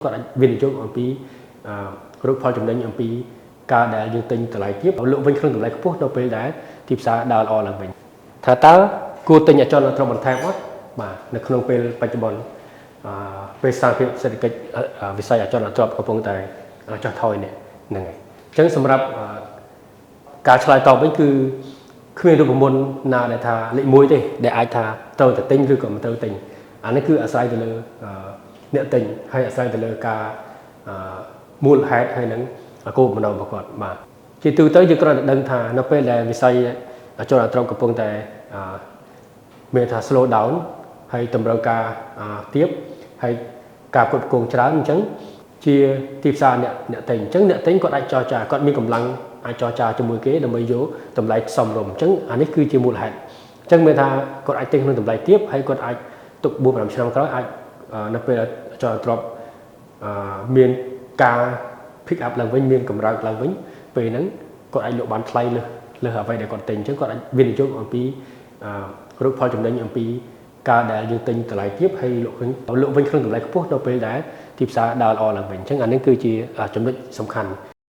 គាត់អាចវិនិយោគអំពីរកផលចំណេញអំពីការដែលយើងទិញតម្លៃទាបលក់វិញក្នុងតម្លៃខ្ពស់នៅពេលដែលទីផ្សារដើរល្អឡើងវិញថាតើគួរទិញអចលនទ្រព្យបន្ថែមអត់បាទនៅក្នុងពេលបច្ចុប្បន្នអឺពេលស្ថានភាពសេដ្ឋកិច្ចវិស័យអចលនទ្រព្យកំពុងតែចុះថយនេះហ្នឹងហើយអញ្ចឹងសម្រាប់ការឆ្លើយតបវិញគឺគ្មានរូបមន្តណាដែលថាលេខ1ទេដែលអាចថាត្រូវតែទិញឬក៏មិនត្រូវទិញអានេះគឺអាស្រ័យទៅលើអ្នកទិញហើយអាស្រ័យទៅលើការមូលហេតុហើយនឹងគោលបំណងរបស់គាត់បាទជាទូទៅយើងគ្រាន់តែដឹងថានៅពេលដែលវិស័យអចលនទ្រព្យកំពុងតែមានថា slow down ហើយតម្រូវការទាបហើយការផ្គត់ផ្គង់ច្រើនអញ្ចឹងជាទីផ្សារអ្នកអ្នកទិញអញ្ចឹងអ្នកទិញគាត់អាចចរចាគាត់មានកម្លាំងអាចចរចាជាមួយគេដើម្បីយកតម្លៃសមរម្យអញ្ចឹងអានេះគឺជាមូលហេតុអញ្ចឹងមានថាគាត់អាចទិញក្នុងតម្លៃទាបហើយគាត់អាចទុក4 5ឆ្នាំក្រោយអាចនៅពេលអចលនទ្រព្យមានការ pick up ឡើងវិញមានកម្រើកឡើងវិញពេលហ្នឹងគាត់អាចលក់បានថ្លៃលើសលើសអ្វីដែលគាត់ទិញអញ្ចឹងគាត់អាចវិនិយោគអំពីរកផលចំណេញអំពីការដែលយើងទិញតម្លៃទាបហើយលក់វិញលក់វិញក្នុងតម្លៃខ្ពស់នៅពេលដែលទីផ្សារដើរល្អឡើងវិញអញ្ចឹងអានេះគឺជាចំណុចសំខាន់។